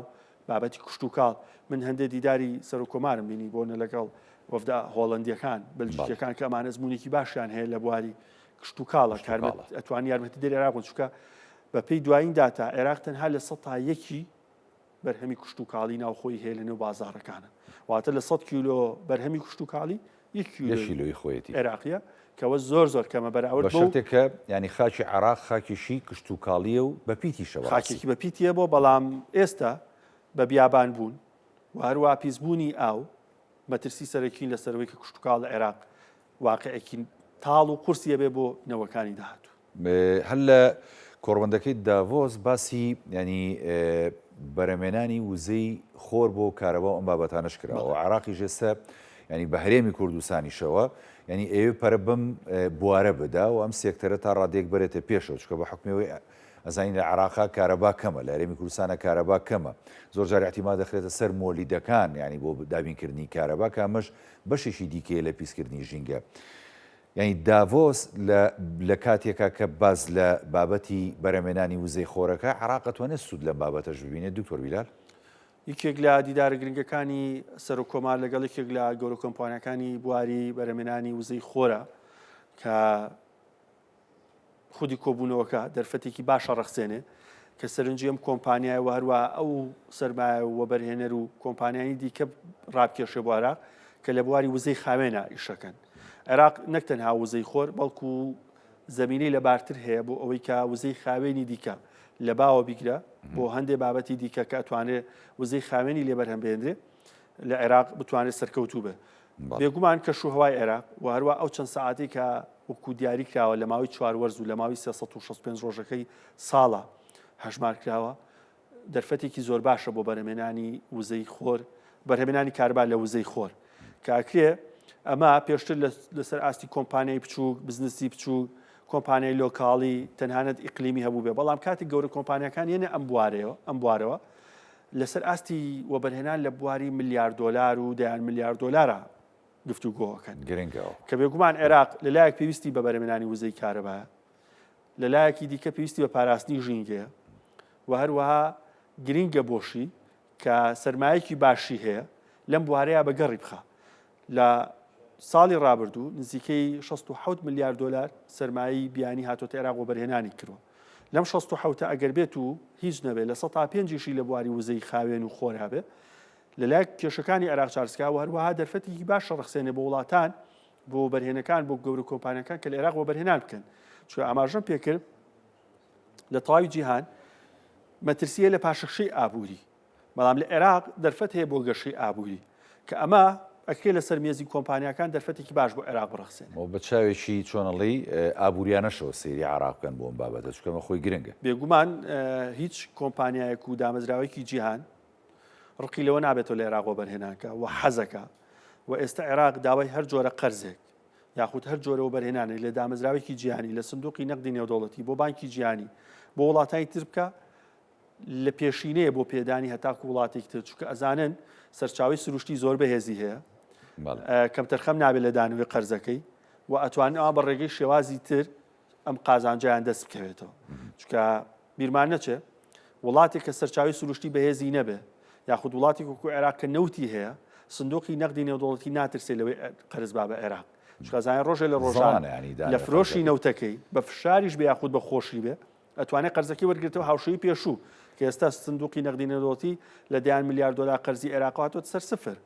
بابەتی کشتوکاڵ، من هەندێ دیداری سەرۆک کۆمارم بینی بۆ نە لەگەڵ وەفدە هۆڵەندیەکان، بەلجیکیەکان کە ئەمانە ئەزموونێکی باشیان هەیە لە بواری کشتوکاڵە، کارمەت ئەتوان یارمەتیدەری عێراق بن، چونکە بە پێی دوایین داتا عێراق تەنها 1% بەرهەمی کشتوکاڵی ناوخۆی هەیە لەنێو بازاڕەکانە، واتە لە 100 کیلۆ بەرهەمی کشتوکاڵی یەک کیلۆی خۆیەتی عێراقیە کەوە زۆر زۆر کەمە بەراورد بە شەرتێک کە یانی خاکی عێراق خاکێکی کشتوکاڵیە و بە پیتیشە بەڕاستی. خاکێکی بە پیتیە بۆ بەڵام ئێستا بە بیابان بوون و هەروا پیسبوونی ئاو مەترسی سەرەکین لەسەر ئەوەی کە کشتوکاڵ لە عێراق واقعێکی تاڵ و قورسی ئەبێ بۆ نەوەکانی داهاتوو. هەر لە کۆڕبەندەکەی داڤۆس باسی یانی بەرەمێنانی وزەی خۆر بۆ کارەبا و ئەم بابەتانەش کراوە و عێراقیش ئێستا یانی بە هەرێمی کوردستانیشەوە یانی ئەیەوێ پەرە بەم بوارە بدا و ئەم سێکتەرە تا ڕادەیەک بەرێتە پێشەوە چونکە بە حوکمی ئەوەی ئەزانین لە عێراقا کارەبا کەمە لە هەرێمی کوردستانە کارەبا کەمە زۆر جار ئیعتیماد دەخرێتە سەر مۆلیدەکان یانی بۆ دابینکردنی کارەبا کە ئەمەش بەشێکی دیکەیە لە پیسکردنی ژینگە. یانی داڤۆس لە لە کاتێکا کە باس لە بابەتی بەرەمێنانی وزەی خۆرەکە، عێراق ئەتوانێت سوود لەم بابەتەش ببینێت دکتۆر بیلال؟ یەکێک لە دیدارە گرنگەکانی سەرۆک کۆمار لەگەڵ یەکێک لە گەورە کۆمپانیاکانی بواری بەرەمێنانی وزەی خۆرە کە خودی کۆبوونەوەکە دەرفەتێکی باشە ڕەخسێنێ کە سەرنجی ئەم کۆمپانیای و هەروە ئەو سەرمایە و وەبەرهێنەر و کۆمپانیانی دیکە ڕابکێشێ بۆ عێراق کە لە بواری وزەی خاوێنە ئیشەکەن. عێراق نەک تەنها وزەی خۆر بەڵکو زەمینەی لەبارتر هەیە بۆ ئەوەی کە وزەی خاوێنی دیکە لە باوە بیگرە بۆ هەندێ بابەتی دیکە کە ئەتوانێ وزەی خاوێنی لێ بەرهەم بهێنرێ لە عێراق بتوانێت سەرکەوتوو بێ. بێگومان کەشوهەوای عێراق و هەروە ئەو چەند سەعاتەی کە وەکو دیاری کراوە لە ماوەی چوار وەرز و لە ماوەی 365 ڕۆژەکەی ساڵە هەژمار کراوە دەرفەتێکی زۆر باشە بۆ بەرهەمێنانی وزەی خۆر بەرهەمێنانی کارەبا لە وزەی خۆر کە ئەکرێ ئەمە پێشتر لەسەر ئاستی کۆمپانیای بچووک بزنسی بچووک کۆمپانیای لۆکاڵی تەنانەت ئیقلیمی هەبوو بێ بەڵام کاتێک گەورە کۆمپانیاکان یەنە ئەم بوارەوە ئەم بوارەوە لەسەر ئاستی وەبەرهێنان لە بواری ملیار دۆلار و دەیان ملیار دۆلارە گفتوگۆکەن گرنگەوە کە بێگومان عێراق لەلایەک پێویستی بە بەرهەمێنانی وزەی کارەبایە لەلایەکی دیکە پێویستی بە پاراستنی ژینگەیە و هەروەها گرنگە بۆشی کە سەرمایەکی باشی هەیە لەم بوارەیە بە گەڕی بخا. لە ساڵی ڕابردوو نزیکەی 67 ملیار دۆلار سەرمایەی بیانی هاتۆتە عێراق وەبەرهێنانی کردووە. لەم 67 ئەگەر بێت و هیچ نەبێت لە سەتا پێنجیشی لە بواری وزەی خاوێن و خۆر هەبێ لەلایەک کێشەکانی عێراق چارسکا و هەروەها دەرفەتێکی باش ڕەخسێنێ بۆ وڵاتان. بۆ وەبەرهێنەکان بۆ گەورە کۆمپانیاکان کە لە عێراق وەبەرهێنان بکەن چونکە ئاماژەم پێکرد لە تەواوی جیهان مەترسیە لە پاشەکشەی ئابووری بەڵام لە عێراق دەرفەت هەیە بۆ گەشەی ئابووری کە ئەمە ئەکرێ لەسەر مێزی کۆمپانیاکان دەرفەتێکی باش بۆ عێراق بڕەخسێنێ. وە بە چاوێکی چۆنەڵی ئابووریانەشەوە سەیری عێراق بکەن بۆ ئەم بابەتە چونکە ئەمە خۆی گرنگە. بێگومان هیچ کۆمپانیایەک و دامەزراوەیەکی جیهان ڕقی لەوە نابێتەوە لە عێراق وەبەرهێنان کە و حەزەکا و ئێستا عێراق داوای هەر جۆرە قەرزێک یاخود هەر جۆرە وەبەرهێنانێک لە دامەزراوێکی جیهانی لە سندوقی نەقدی نێودەوڵەتی بۆ بانکی جیهانی بۆ وڵاتانی تر بکە لە پێشینەیە بۆ پێدانی هەتاکو وڵاتێکی تر چونکە ئەزانن سەرچاوی سروشتی زۆر بەهێزی هەیە کەمتەرخەم نابێت لە دانەوەی قەرزەکەی و ئەتوانن ئەوان بە ڕێگەی شێوازی تر ئەم قازانجیان دەست بکەوێتەوە چونکە بیرمان نەچێ وڵاتێک کە سەرچاوی سروشتی بەهێزی نەبێ یاخود وڵاتێک وەکو عێراق کە نەوتی هەیە سندوقی نەقدی نێودەوڵەتی ناترسێ لەوەی قەرز با بە عێراق چونکە زانێ ڕۆژێ لە ڕۆژان لە فرۆشی نەوتەکەی بە فشاریش بێ یاخود بە خۆشی بێ ئەتوانێت قەرزەکەی وەرگرتەوە هاوشێوەی پێشوو کە ئێستا سندوقی نەقدی نێودەوڵەتی لە دەیان ملیار دۆلار قەرزی عێراق هاتووەتە سەر سفر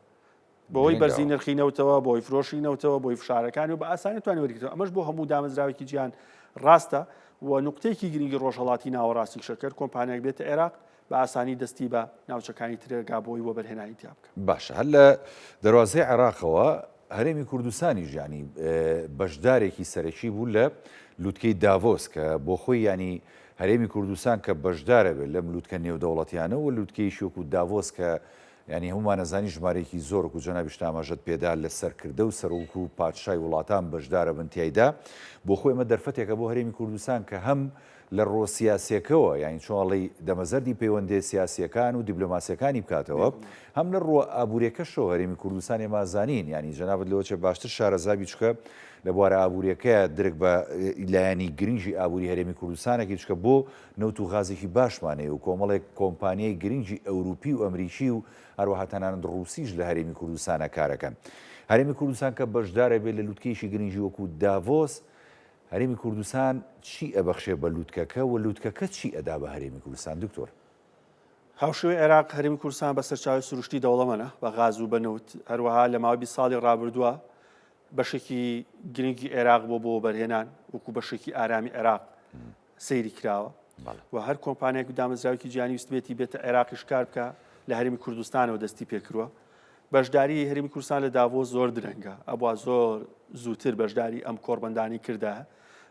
بەهۆی بەرزی نرخی نەوتەوە، بەهۆی فرۆشی نەوتەوە، بەهۆی فشارەکانی و بە ئاسانی توانی وەرگرتەوە. ئەمەش بۆ هەموو دامەزراوێکی جیهان ڕاستە و نوقتەیەکی گرنگی ڕۆژهەڵاتی ناوەڕاستیشە کە کۆمپانیایەک بێتە عێراق بە ئاسانی دەستی بە ناوچەکانی ترەگا بۆی وەبەرهێنانی تیا بکا. باشە هەر لە دەروازەی عێراقەوە هەرێمی کوردستانیش یانی بەشدارێکی سەرەکی بوو لە لوتکەی داڤۆس کە بۆ خۆی یانی هەرێمی کوردستان کە بەشدارە بێت لەم لوتکە نێودەوڵەتیانە و لوتکەیەکی وەکو داڤۆس کە یانی هەموومان ئەزانین ژمارەیەکی زۆر وەکو جەنابیشت ئاماژەت پێدا لە سەرکردە و سەرۆک و پادشای وڵاتان بەشدارەبن تیایدا، بۆ خۆی ئەمە دەرفەتێکە بۆ هەرێمی کوردستان کە هەم لە ڕووە سیاسیەکەوە یانی چۆن ئەڵێی دەمەزەردی پەیوەندێ سیاسیەکان و دیبلۆماسیەکانی بکاتەوە هەم لە ڕووە ئابووریەکەشەوە هەرێمی کوردستان ئێمە ئەزانین یانی جەنابت لەوە چێ باشتر شارەزابی چونکە لە بوارە ئابووریەکەیا درک بە لایەنی گرنگی ئابووری هەرێمی کوردستانەکەی چونکە بۆ نەوت و غازێکی باشمان هەیە و کۆمەڵێک کۆمپانیای گرنگی ئەوروپی و ئەمریکی و هەروەها تەنانەت ڕووسیش لە هەرێمی کوردستانا کارەکەن. هەرێمی کوردستان کە بەشدارە بێت لە لوتکەیەکی گرنگی وەکو داڤۆس، هەرێمی کوردستان چی ئەبەخشێ بە لوتکەکە و لوتکەکە چی ئەدا بە هەرێمی کوردستان؟ دکتۆر. هاوشێوەی عێراق، هەرێمی کوردستان بە سەرچاوەی سروشتی دەوڵەمەنە بە غاز و بە نەوت، هەروەها لە ماوەی 20 ساڵی ڕابردووە بەشێکی گرنگی عێراق بۆ بۆ وەبەرهێنان وەکو بەشێکی ئارامی عێراق سەیری کراوە و هەر کۆمپانیایەک و دامەزراوێکی جیهانی ویستبێتی بێتە عێراقیش کار بکە لە هەرێمی کوردستانەوە دەستی پێکردووە بەشداری هەرێمی کوردستان لە داڤۆس زۆر درەنگە ئەبوا زۆر زووتر بەشداری ئەم کۆڕبەندانی کردا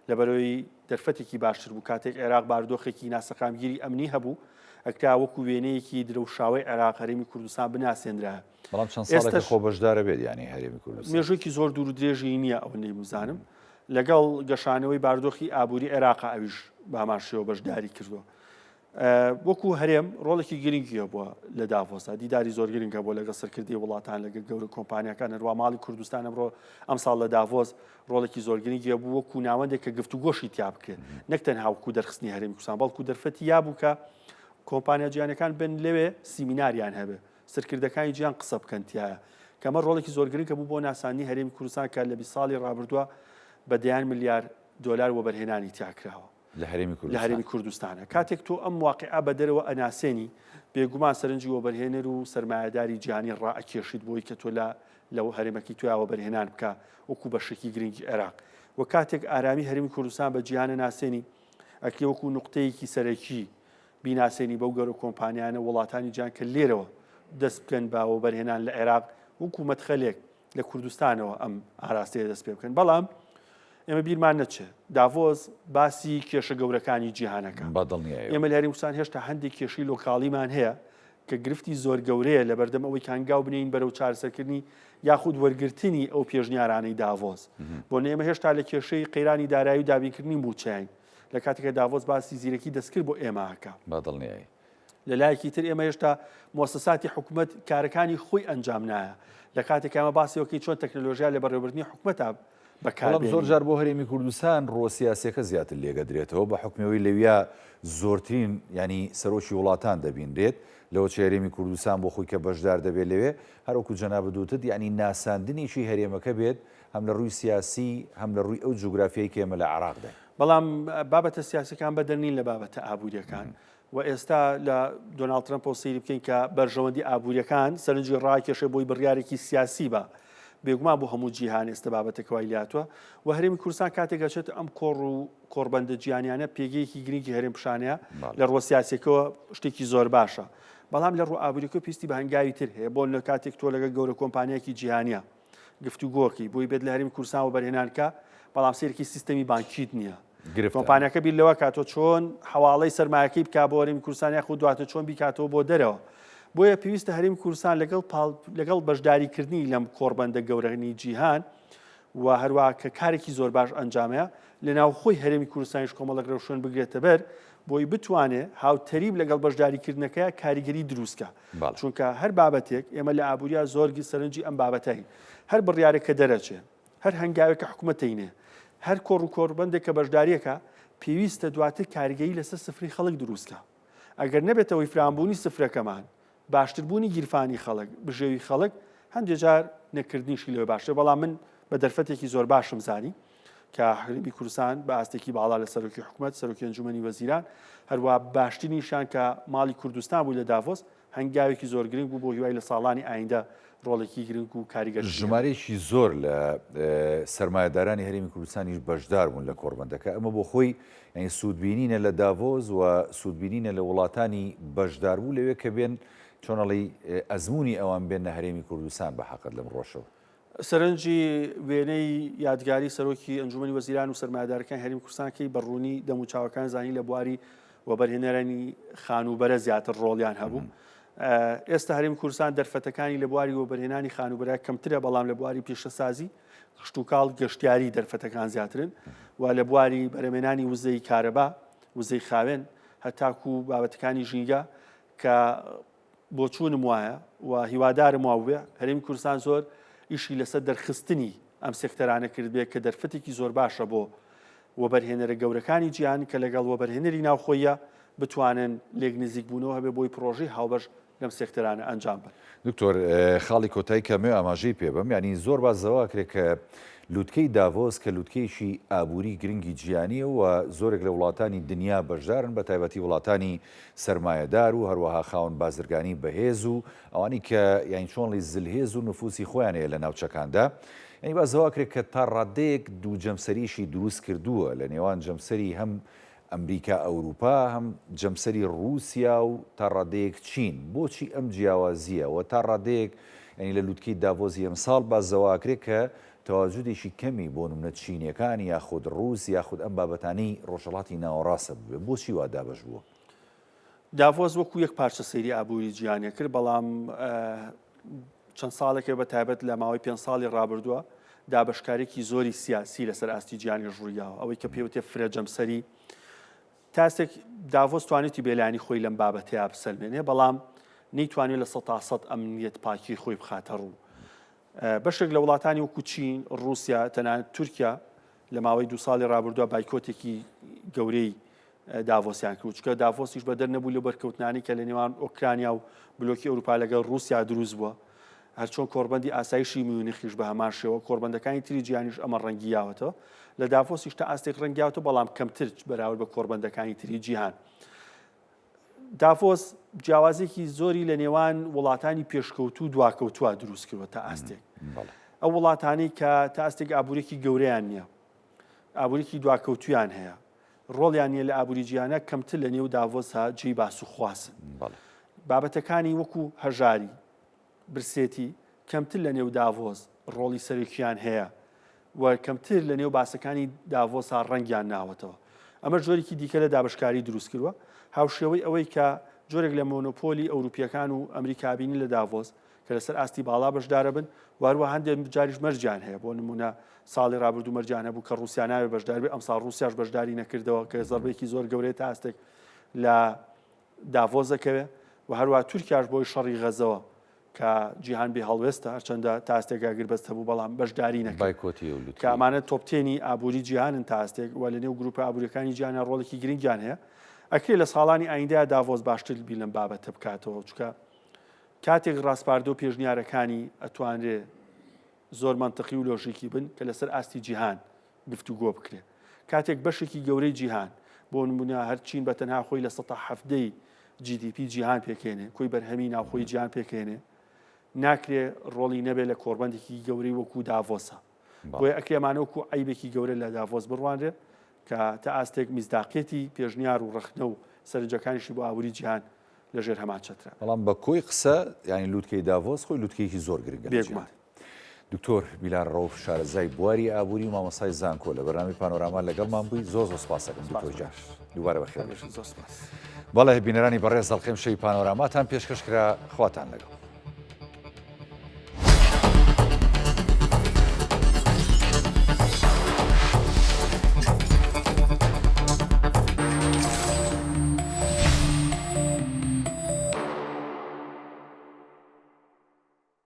لەبەرەوەی دەرفەتێکی باشتر بوو کاتێک عێراق باردۆخێکی ناسەقامگیری ئەمنی هەبوو ئەکرا وەکو وێنەیەکی درەوشاوەی عێراق هەرێمی کوردستان بناسێنرا بەڵام چەند ساڵێکە خۆ بەشدارە بێت یانی هەرێمی کوردستان مێژوویەکی زۆر دوور و درێژی نییە ئەوەندەی بزانم لەگەڵ گەشانەوەی باردۆخی ئابووری عێراق ئەویش بە هەمان شێوە بەشداری کردووە وەکو هەرێم ڕۆڵێکی گرنگی هەبووە لە داڤۆسا دیداری زۆر گرنگ هەبووە لەگەڵ سەرکردەی وڵاتان لەگەڵ گەورە کۆمپانیاکان هەروە ماڵی کوردستان ئەمڕۆ ئەمساڵ لە داڤۆس ڕۆڵێکی زۆر گرنگی هەبوو وەکو ناوەندێک کە گفتوگۆشی تیا بکرێت نەک تەنها وەکو دەرخستنی هەرێمی کوردستان بەڵکو دەرفەتی یابوو کە کۆمپانیا جیهانیەکان بن لەوێ سیمیناریان هەبێ سەرکردەکانی جیهان قسە بکەن تیایا کە ئەمە ڕۆڵێکی زۆر گرنگ هەبوو بۆ ناساندنی هەرێمی کوردستان کە لە 20 ساڵی ڕابردووە بە دەیان ملیار دۆلار وەبەرهێنانی تیا کراوە لە هەرێمی لە هەرێمی کوردستانە کاتێک تۆ ئەم واقعە بە دەرەوە ئەناسێنی بێگومان سەرنجی وەبەرهێنەر و سەرمایەداری جیهانی ڕائەکێشیت بۆی کە تۆ لە لە هەرێمەکەی تۆیا وەبەرهێنان بکە وەکو بەشێکی گرنگی عێراق و کاتێک ئارامی هەرێمی کوردستان بە جیهانە ناسێنی ئەکرێ وەکو نوقتەیەکی سەرەکی بیناسێنی بەو گەورە کۆمپانیانە وڵاتانی جیهان کە لێرەوە دەست بکەن بە وەبەرهێنان لە عێراق وەکو مەدخەلێک لە کوردستانەوە ئەم ئاراستەیە دەست پێ بکەن بەڵام ئێمە بیرمان نەچێت داڤۆس باسی کێشە گەورەکانی جیهانەکە ئێمە لە هەرێمی کوردستان هێشتا هەندێک کێشەی لۆکاڵیمان هەیە کە گرفتی زۆر گەورەیە لەبەردەم ئەوەی کە هەنگاو بنێین بەرەو چارەسەرکردنی یاخود وەرگرتنی ئەو پێشنیارانەی داڤۆس بۆ ئێمە هێشتا لە کێشەی قەیرانی دارایی و دابینکردنی مووچەین لە کاتێکە داڤۆس باسی زیرەکی دەستکرد بۆ ئێمە ئەکا. بە دڵنیایی. لە لایەکی تر ئێمە هێشتا موسساتی حکومەت کارەکانی خۆی ئەنجام نایە لە کاتێک ئێمە باسی وەکەی چۆن تەکنەلۆژیا لە بەڕێوەبردنی حکومەتا بەکار بەڵام زۆر جار بۆ هەرێمی کوردستان ڕووە سیاسیەکە زیاتر لێگەدرێتەوە بە حوکمی ئەوەی لەویا زۆرترین یانی سەرۆکی وڵاتان دەبینرێت لەوە چێ هەرێمی کوردستان بۆ خۆی کە بەشدار دەبێت لەوێ هەروەکو جەنابت وتت یانی ناساندنێکی هەرێمەکە بێت هەم لە ڕووی سیاسی هەم لە ڕووی ئەو جوگرافیای کە ئێمە لە عێراقداین. بەڵام بابەتە سیاسیەکان بەدەر نین لە بابەتە ئابووریەکان و ئێستا لە دۆناڵد ترەمپەوە سەیری بکەین کە بەرژەوەندی ئابووریەکان سەرنجی ڕاکێشێ بۆی بڕیارێکی سیاسی بە. بێگومان بۆ هەموو جیهان ئێستا بابەتەکە وای لاتوە و هەرێمی کوردستان کاتێک ئەچێت ئەم کۆڕ و کۆڕبەندە جیهانیانە پێگەیەکی گرنگی هەرێم پیشانەیە لە ڕووە سیاسیەکەوە شتێکی زۆر باشە بەڵام لە ڕوو ئابووریەکە پێویستی بە هەنگاوی تر هەیە بۆ لە کاتێک تۆ لەگەڵ گەورە کۆمپانیایەکی جیهانیە گفتوگۆکی بۆی بێت لە هەرێمی کوردستان وەبەرهێنان کە بەڵام سێرکی سیستەمی بانکیت نییە کۆمپانیاکە بیر لەوە کاتۆ چۆن حواڵەی سەرمایەکەی بک بۆ هەرێمی کوردستان یاخود دواتر چۆن بیکاتەوە بۆ دەرەوە بۆیە پێویستە هەرێمی کوردستان لەگەڵ لەگەڵ بەشداریکردنی لەم کۆڕبەندە گەورەنی جیهان و هەروە کە کارێکی زۆر باش ئەنجامەیە لە ناوخۆی هەرێمی کوردستانیش کۆمەڵێک ڕێوشوێن بگرێتە بەر بۆی بتوانێ هاوتەریب لەگەڵ بەشداریکردنەکەی کاریگەری دروستکە چونکە هەر بابەتێک ئێمە لە ئابووریا زۆرگی سەرنجی ئەم بابەتەین هەر بڕیارێک کە دەرەچێ هەر هەنگاوێک کە حکومەت دەینێ هەر کۆڕ و کۆڕبەندێک کە بەشداریەکە پێویستە دواتر کاریگەری لەسەر سفری خەڵک دروستکە ئەگەر نەبێتەوەی فراوانبوونی سفرەکەمان، باشتربوونی گیرفانی خەڵک، بژێوی خەڵک، هەندێ جار نەکردنیشی لەوێ باشترە، بەڵام من بە دەرفەتێکی زۆر باشم زانی کە هەرێمی کوردستان بە ئاستێکی باڵا لە سەرۆکی حکومەت، سەرۆکی ئەنجومەنی وەزیران، هەروە باشترینیشیان کە ماڵی کوردستان بوو لە داڤۆس، هەنگاوێکی زۆر گرنگ بوو بۆ هیوای لە ساڵانی ئایندە ڕۆڵێکی گرنگ و کاریگەرتری هەبێت. ژمارەیەکی زۆر لە سەرمایەدارانی هەرێمی کوردستانیش بەشدار بوون لە کۆڕبەندەکە، ئەمە بۆ خۆی یانی سوودبینینە لە داڤۆس و سوودبینینە لە وڵاتانی بەشداربوو لەوێ کە بێن چۆن ئەڵێی ئەزموونی ئەوان بێننە هەرێمی کوردستان بە حەقت لەم ڕۆشەوە. سەرنجی وێنەی یادگاری سەرۆکی ئەنجومەنی وەزیران و سەرمایەدارەکانی هەرێمی کوردستان کەی بە ڕوونی دەموچاوەکان زانی لە بواری وەبەرهێنەرانی خانووبەرە زیاتر ڕۆڵیان هەبوو. ئێستا هەرێمی کوردستان دەرفەتەکانی لە بواری وەبەرهێنانی خانووبەرە کەمترە بەڵام لە بواری پیشەسازی کشتوکاڵ گەشتیاری دەرفەتەکان زیاترن و لە بواری بەرەمێنانی وزەی کارەبا وزەی خاوێن هەتاکو بابەتەکانی ژینگە کە بۆچوونم وایە و هیوادارم وابووبێ هەرێمی کوردستان زۆر ئیشی لەسەر دەرخستنی ئەم سێکتەرانە کردبێ کە دەرفەتێکی زۆر باشە بۆ وەبەرهێنەرە گەورەکانی جیهان کە لەگەڵ وەبەرهێنەری ناوخۆیە بتوانن لێک نزیک بوونەوە هەبێ بۆی پڕۆژەی هاوبەش لەم سێکتەرانە ئەنجام بەن. دکتۆر خاڵی کۆتایی کە ئەمەوێ ئاماژەی پێ بەم یانی زۆر باس لەوە ئەکرێ کە لوتکەی داڤۆس کە لوتکەیەکی ئابووری گرنگی جیهانیە و زۆرێک لە وڵاتانی دنیا بەشدارن بە تایبەتی وڵاتانی سەرمایەدار و هەروەها خاوەن بازرگانی بەهێز و ئەوانەی کە یانی چۆنڵی زلهێز و نفوسی خۆیان هەیە لە ناوچەکاندا یانی باس لەوە ئەکرێت کە تا ڕادەیەک دوو جەمسەریشی دروست کردووە لە نێوان جەمسەری هەم ئەمریکا ئەوروپا هەم جەمسەری ڕووسیا و تا ڕادەیەک چین بۆچی ئەم جیاوازییە و تا ڕادەیەک یانی لە لوتکەی داڤۆسی ئەمساڵ باس لەوە ئەکرێت کە تەواجودێکی کەمی بۆ نمونە چینیەکان یاخود ڕووس یاخود ئەم بابەتانەی ڕۆژهەڵاتی ناوەڕاست هەبووبێ بۆچی وا دابەش بووە؟ داڤۆس وەکو یەک پارچە سەیری ئابووری جیهانی کرد، بەڵام چەند ساڵێکە بە تایبەت لە ماوەی پێنج ساڵی ڕابردووە دابەشکارێکی زۆری سیاسی لەسەر ئاستی جیهانیش ڕوویداوە، ئەوەی کە پێوتێ فرە جەمسەری تاسێک داڤۆس توانیتی بێلانی خۆی لەم بابەتەیە بسەلمێنێ، بەڵام نەیتوانێت لە 100% ئەمنیەت پاکی خۆی بخاتە ڕوو. بەشێک لە وڵاتانی وەکو چین، ڕووسیا، تەنانەت تورکیا لە ماوەی دوو ساڵی ڕابردووە بایکۆتێکی گەورەی داڤۆسیان کرد، چونکە داڤۆسیش بەدەر نەبوو لەو بەرکەوتنانەی کە لە نێوان ئۆکرانیا و بلۆکی ئەوروپا لەگەڵ ڕووسیا دروست بووە. هەرچۆن کۆڕبەندی ئاسایشی میونیخیش بە هەمان شێوە، کۆڕبەندەکانی تری جیهانیش ئەمە ڕەنگی یاوەتەوە. لە داڤۆسیش تا ئاستێک ڕەنگی یاوەتەوە، بەڵام کەمتر بەراورد بە کۆڕبەندەکانی تری جیهان. داڤۆس جیاوازێکی زۆری لە نێوان وڵاتانی پێشکەوتوو و دواکەوتووە دروست کردووە تا ئاستێک. ئەو وڵاتانەی کە تا ئاستێک ئابووریی گەورەیان نییە، ئابووریی دواکەوتوویان هەیە، ڕۆڵیان نییە لە ئابووری جیهانە، کەمتر لە نێو داڤۆسا جێی باس و خواسن. بابەتەکانی وەکوو هەژاری، برسێتی کەمتر لە نێو داڤۆس ڕۆڵی سەرەکییان هەیە و کەمتر لە نێو باسەکانی داڤۆسا ڕەنگیان ناوەتەوە. ئەمەش جۆرێکی دیکە لە دابەشکاری دروست کردووە، هاوشێوەی ئەوەی کە جۆرێک لە مۆنۆپۆلی ئەوروپییەکان و ئەمریکا بینی لە داڤۆس کە لەسەر ئاستی باڵا بەشدارەبن و هەروەها هەندێک جاریش مەرجیان هەیە، بۆ نموونە ساڵی ڕابردوو مەرجیان هەبوو کە ڕووسیا نابێت بەشدار بێت، ئەمساڵ ڕووسیاش بەشداری نەکردەوە کە زەربەیەکی زۆر گەورەیە تا ئاستێک لە داڤۆس دەکەوێ و هەروەها تورکیاش بۆی شەڕی غەزەوە کە جیهان بێ هەڵوێستە هەرچەندە تا ئاستێک ئاگربەست هەبوو بەڵام بەشداری نەکرد بایکۆتی ئەو لوتکەی. کە ئەمانە top ten ی ئابووری جیهانن تا ئاستێک و لە نێو گروپە ئابووریەکانی جیهانە ڕۆڵێکی گرنگیان هەیە ئەکرێ لە ساڵانی ئایندەیا داڤۆس باشتر بیر لەم بابەتە بکاتەوە چونکە کاتێک ڕاسپاردە و پێشنیارەکانی ئەتوانرێ زۆر مەنتقی و لۆژیکی بن کە لەسەر ئاستی جیهان گفتوگۆ بکرێت. کاتێک بەشێکی گەورەی جیهان، بۆ نموونە هەر چین بە تەنها خۆی 17% GDP جیهان پێکهێنێ، کۆی بەرهەمی ناوخۆی جیهان پێکهێنێ. ناکرێ ڕۆڵی نەبێ لە کۆڕبەندێکی گەورەی وەکوو داڤۆسا. بۆیە ئەکرێ ئەمانە وەکوو عەیبێکی گەورە لە داڤۆس بڕوانرێ کە تا ئاستێک میسداقیەتی پێشنیار و ڕەخنە و سەرنجەکانیشی بۆ ئابووری جیهان لە ژێر هەمان چەترە. بەڵام بە کۆی قسە یانی لوتکەی داڤۆس خۆی لوتکەیەکی زۆر گرنگە لە جیهان. بێگومان. دکتۆر بیلار ڕەوف شارەزای بواری ئابووری و مامۆستای زانکۆ لە بەرنامەی پانۆراما لەگەڵمان بووی زۆر زۆر سپاس دەکەم دکتۆر گیان. دووبارە بەخێر بێی. زۆر سپاس. بەڵێ بینەرانی بەڕێز دەڵقێم شەوی پانۆراماتان پێشکەش کرا خواتان لەگەڵ.